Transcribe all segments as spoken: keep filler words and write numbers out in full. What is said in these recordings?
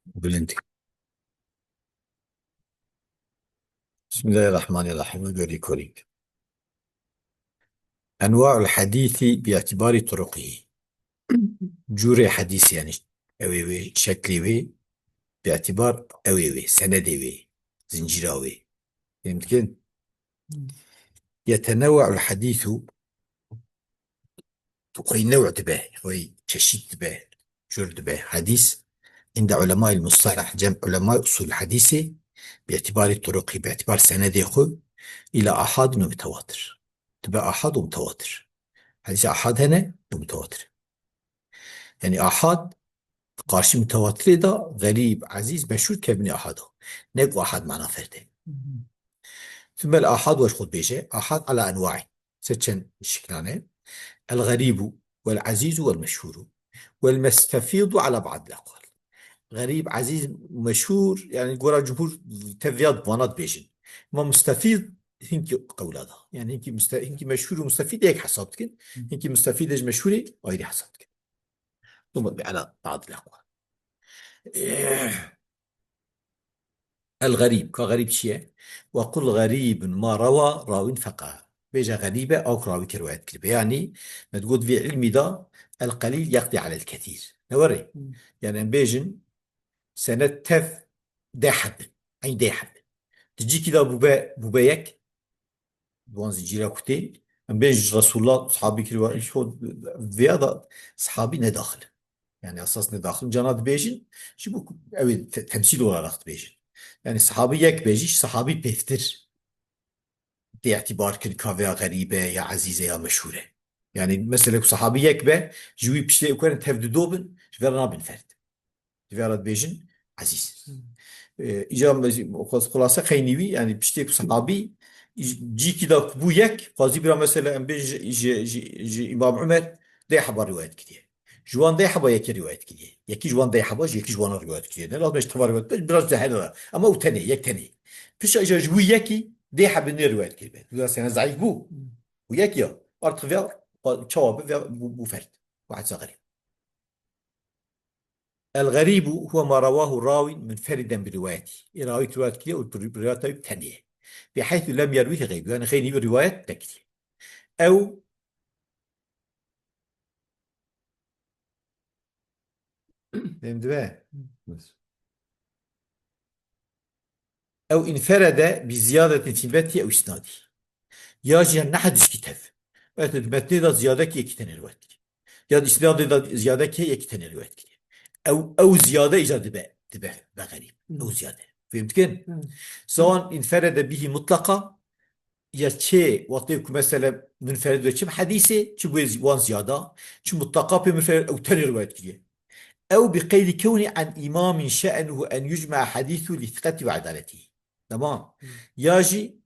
Bilind. Bismillahirrahmanirrahim. Very correct. Enwa'ul hadîsî bi'tibari turuqî. Cûrê hadîs, yani ew ê wê, şeklê wê, bi'tibar ew ê wê, senedê wê, zincîra wê. Fêm dikin? Yetenewwe'ul hadîsu, xwey new' dibe, xwey çeşît dibe, cûr dibe. Hadîs, inde ulema'il mustalah, cem ulema'y usul hadîsê, bi'tibari turuqî, bi'tibar senedê xwe, îla ahadin û mutewatir. Dibe ahad û mutewatir. Hadîsê ahad hene û mutewatir. Yani ahad qarşî mutewatirê de, xerîb, ezîz, meşhûr kevbinê ahad o. Ne ku ahad mana ferde. Thumel ahad weş xwe dibêje, ahad ala enwa'in. Ser çend şiklan e. El xerîbu, wel ezîzu, wel meşhûru. Wel mustefîdu ala ba'dil eqwal. Xerîb, ezîz, meşhûr, yani gora cumhur tevya vana dibêjin. Ma mustefîd hinkî qewla da. Yani hinkî muste-, hinkî meşhûr û mustefîd yek hesab dikin. Hinkî mustefîd ji meşhûrê ayrî hesab dikin. Thumma bi ala ba'dil eqwal. Eh. El xerîb. Ka xerîb çi ye? Ve qul xerîbun ma rewa rawin feqa. Bêje xerîb e, ew ku rawî ke riwayet kiribe. Yani, me digot vê ilmî de el qelîl yeqdî alel kethîr. Ne were? Hmm. Yani, em bêjin, senet tev deh heb in. Eyn deh heb in. Di cîkî de bûbe, bûbe yek, di wan zincîra ku tê, em bêjin ji Resulullah, sahabî kiriba, îş xwe vêya da sahabî ne daxil in. Yani esas ne daxil in. Cana dibêjin, ji bo ku ew ê te-, temsîl olarak dibêjin. Yani sahabî yek be jî, sahabî pêvtir tê îtibar kirin ka vêya xerîb e, ya ezîz e, ya meşhûr e. Yani mesela ku sahabî yek be, ji wî piştê ku tev dido bin, ji vêra nabin ferd. Ji vêra dibêjin ezîz. Hmm. E, îca me-, xulase xeynî wî, yani piştê ku sahabî, cîkî da ku bû yek, xwazî bira mesela em bêjin ji, ji, ji, ji Îmam Umer deh heba rivayet kiriye. Ji wan deh heba yekê rivayet kiriye. Yekî ji wan deh heba, ji yekî ji wan rivayet kiriye. Ne lazim e ji teva rivayet bike, biraz cehil e. Ama ew tenê, yek tenê. Pişta îca ji wî yekî deh hebê nê rivayet kiribe. Dûra sene zayîf bû. Hmm. Û yek ya. Artık vêya, çawa bi, vêya bû, bû ferd. Wahid xerîb. El-xerîbu huwe ma rewahu rawin munferiden bi rivayetî. Ê rawî rivayet kiriye û bi rivayeta wî tenê ye. Bi heythu lem yerwîhi xeyru. Yani xeynî wî rivayet nekiriye. Ew Fêm dibe? Ew inferede bi ziyadetin fî metnî ew isnadî. Ya jî nehedîskî tev. Wextê di metnê de ziyadekî yekî tenê rivayet kiriye. Ya di isnadê de ziyadekî yekî tenê rivayet kiriye. Ew, ew ziyade îcar dibe, dibe be xerîb. Ew ziyade. Fêm dikin? Sawan inferede bihî mutlaqa, ya çi wextê ku mesela munferid ve çi bi hedîsê, çi bu wan ziyada, çi mutlaqa pê munferid ew tenê rivayet kiriye. Ew bi qeydî kewnî an îmamin şe'nuhu en yucma hedîsu li thiqeti ve edaletî. Tamam. Hmm. Ya jî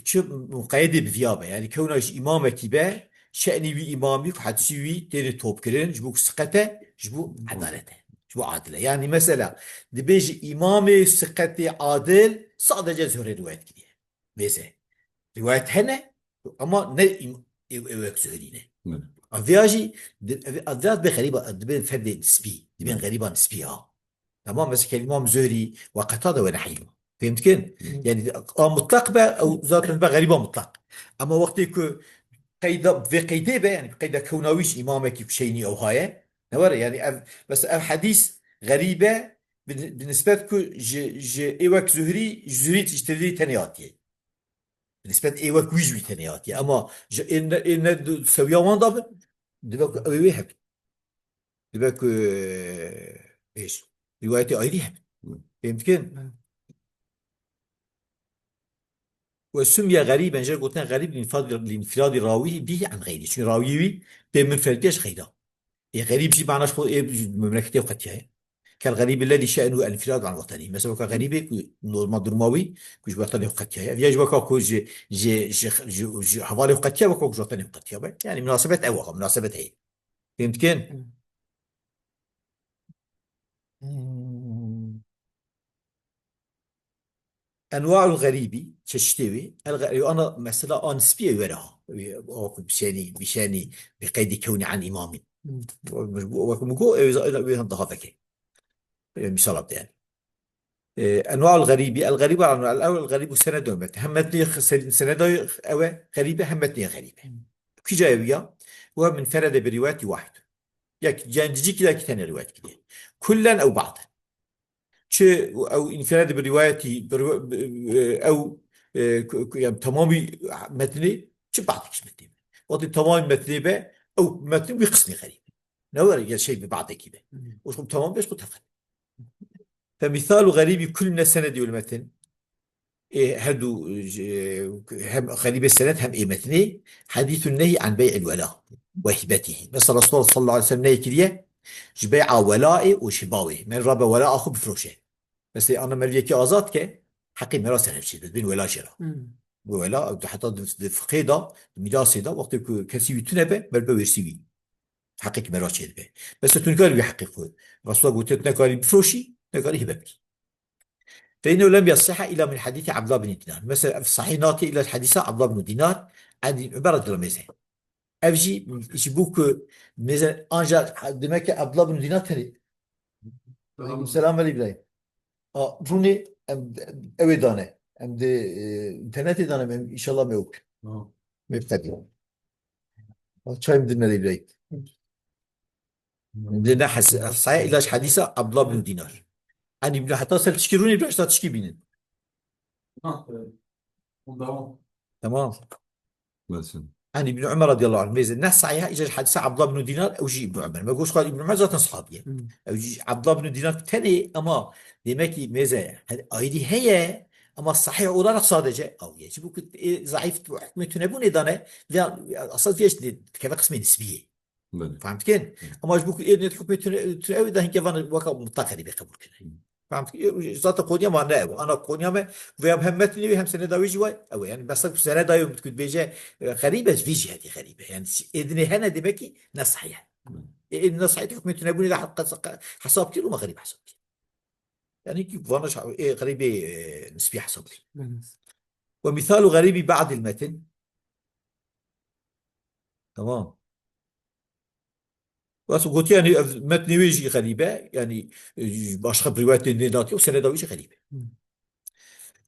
çi muqeyedê bi viya be. Yani kewna ji îmamekî be, şe'nî wî îmamî ku hedîsî wî têne top kirin, ji bo ku siqete, ji bo edalet e, ji bo adil e. Yani mesela, dibêje îmamê siqetê adil sadece Zuhrê rivayet kiriye. Mêze. Rivayet hene, ama ne im-, ew, ew wek Zuhrî ne. Evet. Aviya jî, di-, ev-, aviya dibe xerîba, dibe ferdê nispî, dibe xerîba nispî ha. Tamam, mesela kelîma Zuhrî ve Qetade ve nehî. Fêm dikin? Hı. Yani, a mutlaq be, ew zaten be xerîba mutlaq. Ama wextê ku qeyda, vê qeydê be, yani qeyda kewna wî ji îmamekî ku şe'nî ew haye, ne were, yani ev, mesela ev hedîs xerîb e, bi, bi nisbet ku ji, ji ê wek Zuhrî, ji Zuhrî tiştevî tenê hatiye. Bi nisbet ê wek wî ji wî tenê hatiye. Ama ji ê ne, ê ne di sewiya wan de bin, dibe ku ew ê wê hebin. Dibe ku, e, êş, rivayetê ayrî hebin. Hı. Fêm dikin? Hı. Ve sumye xerîben, jê gotine xerîb, linfad-, linfiradî rawî bihî an xeyrî. Çünkü rawî wî pê munferdiye ji xeyra. Ê xerîb jî mana ji xwe ê memleketê xwe qetiyaye. Kel xerîb lezî şe'nuhu enfiradu an wetenî. Mesela weka xerîbê ku normal duruma wî ku ji wetenê xwe qetiyaye. Ev ya ji weka ku ji, ji, ji, ji, ji hevalê xwe qetiya, weka ku ji wetenê xwe qetiya be. Yani münasebet ew waxa, münasebet heye. Fêm dikin? Hmm. Enwaul xerîbî, çeşitê wî, el xerîbî, ana mesela a nispî ye were ha. Wî, o ku bişenî, bişenî, bi qeydî kewnî an îmamî. Hmm. Wek min got, ew, ew, ew, daha veke. E, misala te yani. E, enwa'ul garibi, el garibu, el, el, el garibu senedu metni. Hem metnê sen-, seneda ew e garibe, hem metnê garibe. Kî cayê wî ya? Ve min ferede bi rivayeti wahid. Yek, yani cicî kî da kî tenê rivayet kiriye. Kullen ew ba'den. Çi ew inferade bi rivayetî, bi riwa-, bi, e, ew, e, ku, ku, yani tamamî metnê, çi ba'dek ji metnê be. Wextê tamamî metnê be, ew metn wî qismî xerîb. Ne were ya şey bi ba'dekî be. Hı hı. O ji xwe tamam be, ji xwe tevqe. Fe misalu garibi kul mine senedi vel metn. E, her du, e, hem xerîbê senet hem ê metnê. Hadîsun nehy an bey'il wela ve hibetihi. Mesela Resulullah sallallahu aleyhi ve sellem nehy kiriye ji bey'a welayê û ji hibawê. Mer rabe wela axwe bifroşe. Mesela ana merviyekî azad ke, heqê mera ser hevşê, bin wela jê ra. Hmm. Bu wela, heta di, di fiqhê da, di mirasê da, wextê ku kesî wî tune be, mer be wêrsî wî. Heqê ki mera çê dibe. Mesela tu nikarî wî heqê xwe. Resulullah gotiye tu nekarî bifroşî, nekarî hibe bikî. Fe innehu lem yasihha illa min hadîsi Abdullah bin Dinar. Mesela ev sahîh nake illa hadîsa Abdullah bin Dinar, an Ibn Umar radiyallahu anhuma. Ev jî, ji bo ku mêze anca demek ki Abdullah bin Dinar tenê. Tamam. Aleyküm selam ve İbrahim. A, rûnê em, ew ê dane. Em dê, e, internetê dane em inşallah me ok. Tamam. Me bixebî. A, çay min dinme de İbrahim. Lê ne hes-, hesaya îlaç hadîsa Abdullah bin Dinar. An Îbn, heta ser tişkî rûnê, biraz da tişkî bînin. Ha, evet. Tamam. Tamam. Mesela. An Îbn Umar radiyallahu anh, mêze ne sahih, îca hadîsa Abdullah bin Dinar, ew jî Îbn Umar. Me goş xwe Îbn Umar zaten sahabiye. Hmm. Ew jî Abdullah bin Dinar tenê, ama demek ki mêze, he-, ayrı heye, ama sahih olarak sadece ew ye. Ji bo ku, e, zayıf hukmê tune bûnê dane, ya, asas vê işte, keve kısmê nisbiye. Belê. Fehm dikin? Hı. Ama ji bo ku ê nêt hukmê tune, tune ew da hinke van weka mutlak xerîbê qebul kirin. Hı. Fehm dikin? Ê, zaten konuya ma ne ew. Ana konuya me, veya hem metnê wî hem seneda wî jî way, ew. Yani mesela ku seneda wî ku dibêje, e, xerîbe, vî ciheti xerîbe. Yani ê dinê hene demek ki ne sahih. Hı. Ê, ê ne sahih hukmê tune bûnê de hesab kir û ma xerîbe hesab kir. Yani ki vana şa-, ê xerîbê, e, nisbî hesab kir. Belê. Ve misalu xerîbî ba'dil metin. Tamam. Wes gotiye, yani, ev metnê wê jî xerîb e, yani, e, başka bir rivayetê nê natiye, o seneda wî jî xerîb e. Hmm.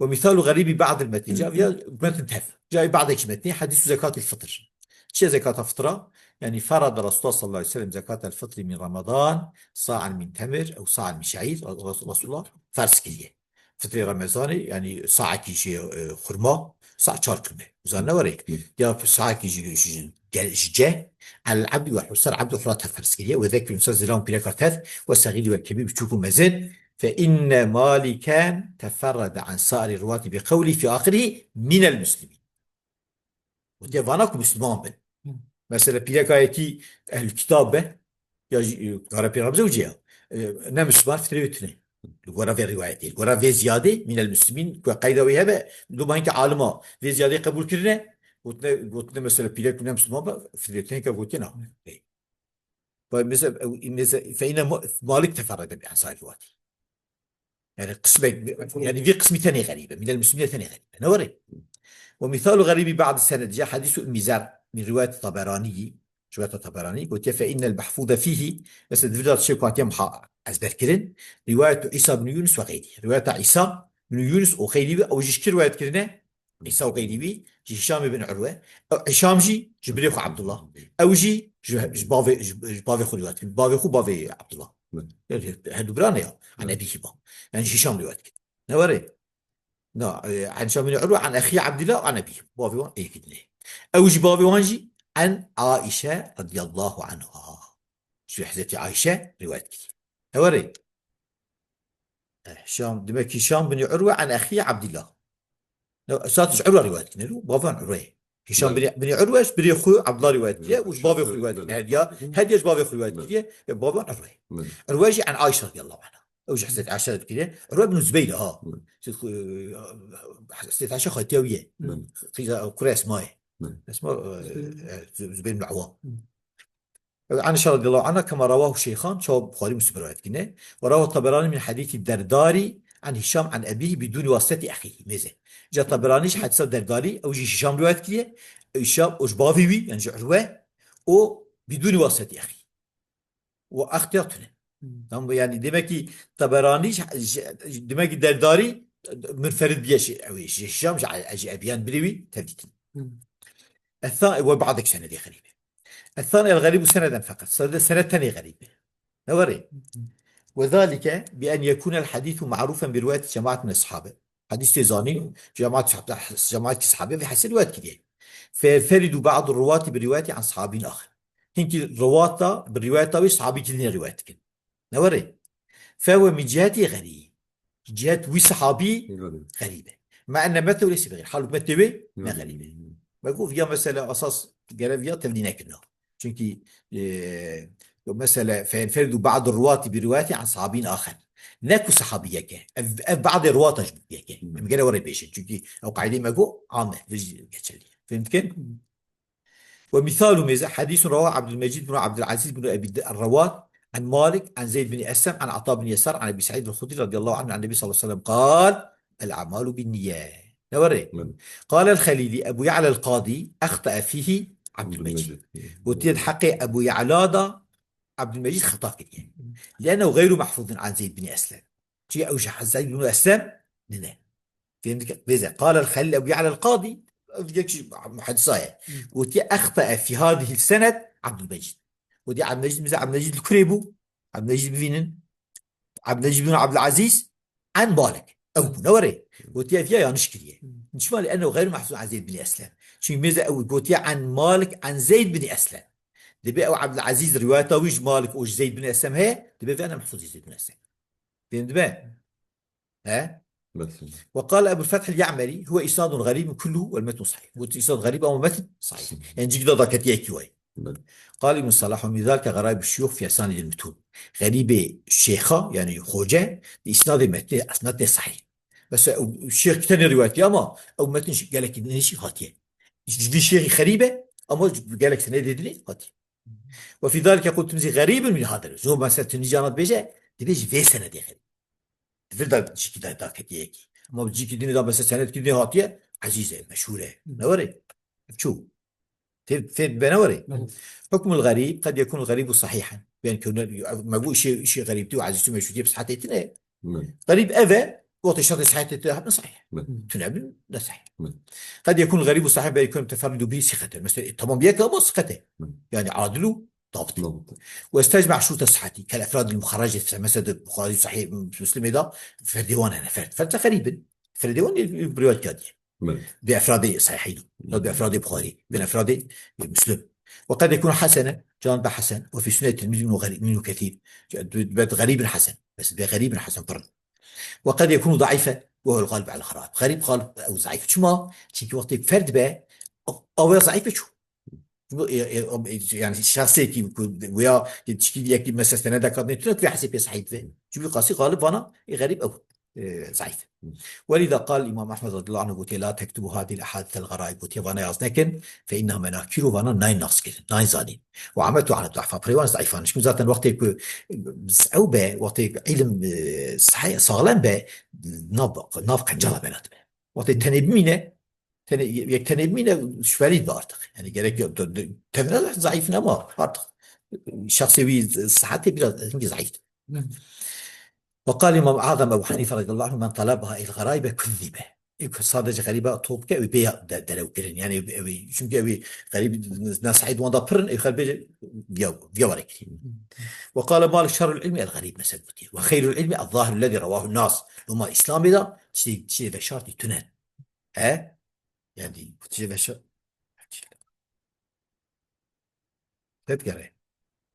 Ve misalu xerîbî ba'dil metni, ca ya metn tev. Ca ba'dek ji metnê, hadîsu zekatil fitr. Çi zekata fitra? Yani, ferada Resulullah sallallahu aleyhi ve sellem zekatel fitri min Ramadan, sa'an min temir, ew sa'an min şe'ir, Res-, Resulullah ferz kiriye. Fitrê Remezanê, yani saekî jî, e, xurma, sa çar kilo. Uzan ne were? Hı. Ya saekî jî, jî, jî, ge-, ji ce, el abdî ve husar abdî hura te ferz kiriye. Ve zekî husar zilam pîreka tev, ve segîrî ve kebîr, biçûk û mezin. Fe inne Maliken teferrede an sairî ruwatî bi qewlî fi axirî minel muslimîn. Gotiye vana ku Müslüman bin. Hı. Mesela pîrekayekî ehlî kitab be, ya jî, e, kare pê re bize û ciya. E, ne Müslüman fitrê wê tune. Li gora vê rivayetê. Li gora vê ziyadê, minel Müslümin, ku qeyda wê hebe, duma hinke alima vê ziyadê qebûl kirine, gotine, gotine mesela pîrek ne Müslüman be, fitrê tune ke gotiye na. Hı. Ve mesela, e, mesela, fe inne mu-, Malik teferrede bi ansari rivati. Yani kısmet, yani bir kısmı tenê garibe. Minel Müslümin tenê garibe. Ne var? Ve misalu garibi ba'd sened, ja hadisu Ümmi Zer min rivayet Taberani, rivayet Taberani, gotiye fe innel mahfuze fihi, mesela divdat şey kuatiye muha ezber kirin, rivayet İsa bin Yunus ve gayri. Rivayet İsa bin Yunus o gayri ve o jişki rivayet kirine, Îsa û xeyrî wî ji Hîşam ibn Urwe. Ew Hîşam jî ji birê xwe Abdullah. Ew jî ji, ji bavê, ji, ji bavê xwe riwayet kir. Bavê xwe, bavê Abdullah. Hı. Yani, her du bira ne ya? An, hı, ebîhî ba. Yani ji Hîşam riwayet kir. Ne were? Na, e, an Hîşam ibn Urwe, an exî Abdullah, an ebîhî. Bavê wan êk dine. Ew jî bavê wan jî an Aişe radiyallahu anha. Ji Hezretî Aişe riwayet kir. Ne were? E, Hişam, demek ki Hişam bin Urwe an exî Abdillah. Ne, esas ji Urwe rivayet kine, bavan Urwe. Hişam bin, bin Urwe, ji birê xwe Abdillah rivayet kiriye, û ji bavê xwe rivayet kiriye. Her ya, her ya ji bavê xwe rivayet kiriye, e, bavan Urwe. Urwe jî an Ayşe radiyallahu anha. Ew ji Hezret Ayşe dikiriye. Urwe bin Zübeyr, ha. Siz, e, Hezret Ayşe xatiya wî ye. Qîza, kure Esma ye. Esma, e, e, Zü-, Zübeyr bin Awam. Ew Aişe radiyallahu anha kema ravahu şeyhan, çawa Buxarî Muslim rivayet kine. Ve ravahu Taberani min hadîsî Derdarî an Hişam an ebîhî bidûnî wasiteti exîhî. Mêze. Ca Taberani ji hadîsa Derdarî, ew jî Hişam rivayet kiriye. Hişam, o ji bavê wî, yani ji Urwe, o bidûnî wasiteti exî. Û extiya tune. Hmm. Tamam, yani demek ki Taberani, j-, j-, demek ki Derdarî munferid bûye, şey, ew ê, ji Hişam, ji, ji Ebiyan birê wî tevdîtin. Hmm. Ethan, we بعض senedê xerîb e. Ethan el xerîbu seneden feqet. Sede senet tenê xerîb e. Ne were? Hmm. وذلك بأن يكون الحديث معروفا برواية جماعة من الصحابة. Hadîs tê zanîn, cemaat, cemaat ki sahabe ve hesed rivayet kiriye. فينفرد بعض الرواة بالرواية عن صحابي آخر. Hinkî riwata, bi rivayeta wê sahabî kidîne rivayet dikin. Ne were? فهو من جهته غريب. Cihet wî sahabî Garibe. Garibe. مع أن متنه ليس بغريب. Halbuki metnê wê ne Garibe. Garibe. Me got, ya mesela esas gere viya tevlî nekirina. Çünkü, e, mesela فينفرد بعض الرواة برواية عن صحابي آخر. Ne ku sahabî yek e. Ev, ev بعض rivata ji bo yek e. Hmm. Em gere were bêjin. Çünkü ew qaîdeyê me got, am e. Vê jî geçerli. Fehmtikin? Hmm. ومثال mêze حديث رواه عبد المجيد بن عبد العزيز بن أبي الرواد عن مالك عن زيد بن أسلم عن عطاء بن يسار عن أبي سعيد الخدري رضي الله عنه عن النبي صلى الله عليه وسلم قال: الأعمال بالنيات. Ne were? Evet. قال الخليلي أبو يعلى القاضي أخطأ فيه عبد المجيد. Abdülmecid. Gotiye di heqê Ebu Ya'la da Abdülmecid xeta kiriye. لأنه غير محفوظ عن زيد بن أسلم. Çi ew ji Zeyd bin Eslem nine. Fehmtikin? Bêze. قال الخليل أبو يعلى القاضي. Ev yek ji muhedisa ye. Hmm. Gotiye أخطأ في هذه السند عبد المجيد. Gotiye Abdülmecid, mêze Abdülmecid li kurê bû. Abdülmecid bivînin. Abdülmecid bin Abdülaziz عن مالك. Ew bû, ne were? Gotiye viya yanlış kiriye. Hmm. Çima? لأنه غير محفوظ عن زيد بن أسلم. Çünkü mêze ew gotiye عن مالك عن زيد بن أسلم. Dibê ew Abdülaziz rivayeta wî ji Malik û ji Zeyd bin Eslem heye, dibê vê ne mehfûzî Zeyd bin Eslem. Fehmtibe? He? Bes. وقال أبو الفتح اليعمري: هو إسناد غريب كله والمتن صحيح. Got, îsnad xerîb ama metn sahîh. Sahîh. Yani cî da daketiye ki way. Bes. قال ابن الصلاح: ومن ذلك غرائب الشيوخ في أسانيد المتون. Xerîbê şêxa, yani hoce, di îsnadê metnê, esnad tê sahîh. Mesela ew şêx tenê rivayet kiriye ama ew metn gelekî din jî hatiye. Ji vî şêxî xerîb e ama gelek senedê dinê hatiye. وفي ذلك يقول الترمذي غريب من هذا. Zor mesela Tirmizî ana dibêje, dibê ji vê senedê xerîb. Di vir de cîkî de daketiye yekî. Ama bi cîkî dinê de mesela senedkî dinê hatiye, ezîz e, meşhûr e. Ne were? Çû. Fê-, fê-, be ne were? Evet. حكم الغريب قد يكون الغريب صحيحا. Yani kewne, me got işê, işê xerîbtî û ezîztî û meşhûrtî bi sihhetê tine. Evet. Xerîb ev e, wextê şertê sihhetê tine hebin sahîh. Evet. Tune bin ne sahîh. Evet. قد يكون الغريب صحيحا بل يكون تفرد به ثقة. Mesela, e, tamam yek ama siqet e. Evet. Yani adil û dabit. Dabit. واستجمع شروط الصحة كالأفراد المخرجة في، mesela, di Buxarî Sahîh Muslimê de ferdê wan hene, ferd. Ferd xerîb in. Ferdê wan ê, ê, rivayet kiriye. Evet. Bi efradê sahîh. Ya bi efradê Buxarî. Bi efradê, e, Muslim. وقد يكون حسنا، can be hesen. وفي سنن الترمذي منه غريب، منه كثير. Bi, bi xerîb in hesen. Bes bi xerîb in hesen pir. وقد يكون ضعيفا وهو الغالب على الغرائب. Xerîb xalib ew zeîf. Çima? Çünkü wextê ferd be, awe zeîf be çû. Bu, e, e, o, e, yani şahsê ki ku, veya tişkî yekî mesela senede kadne tune ku hesê pê sahîb ve. Çünkü qasî xalib vana, e, xerîb ew, e, zeîf. ولذا قال الإمام أحمد رضي الله عنه gotiye: لا تكتبوا هذه الأحاديث الغرائب. Gotiye vana yaz nekin. فإنها مناكير, vana nayên nas kirin, nayên zanîn. وعمدت على الضعفاء. Pirê wan zeîfan. Çünkü zaten wextê ku, e, ew be, wextê îlim, e, sahî, saxlem be, nav, nav qencala bela dibe. Wextê tenê bimîne, tenê, yek tenê bimîne, şüpheli be artık. Yani gerek yok. Dö-, dö-, tevne zayıf ama artık şahsê wî sıhhatê biraz hinkî zayıf. Hı. وقال الإمام الأعظم أبو حنيفة رضي الله عنه: من طلبها الغرائب كذب. Ê ku sadece xerîba top ke, ew bê de-, derew kirin. Yani ew, ew, çünkü ew xerîb ne sahîd wanda pirin, ew xerîb ya, ya were kirin. Hı. وقال مالك: شر العلم الغريب, mesela gotiye. وخير العلم الظاهر الذي رواه الناس. Loma Îslamê de tiştê, tiştê veşartî tune. He? Yani, tiştê veşa-, Tedgere.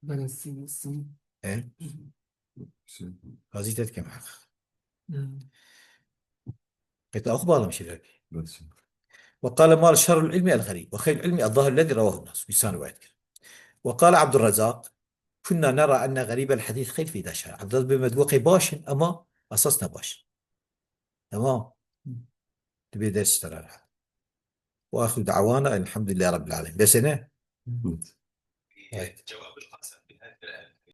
Bela sin, sin. He? Sin. Gazî tedkem heq. Hmm. Qeta axu bağlamış ileriki. Bela sin. وقال مالك: شر العلم الغريب، وخير العلم الظاهر الذي رواه الناس. Wîsan rivayet kir. وقال عبد الرزاق: كنا نرى أن غريب الحديث خير فإذا شاع. Abdullah bin Medwaqê baş in, ama esas ne baş. Tamam. Dibê ders tera. وآخر دعوانا أن الحمد لله رب العالمين. Bes e ne? Hı. Evet. جواب القسم بهذه الآية.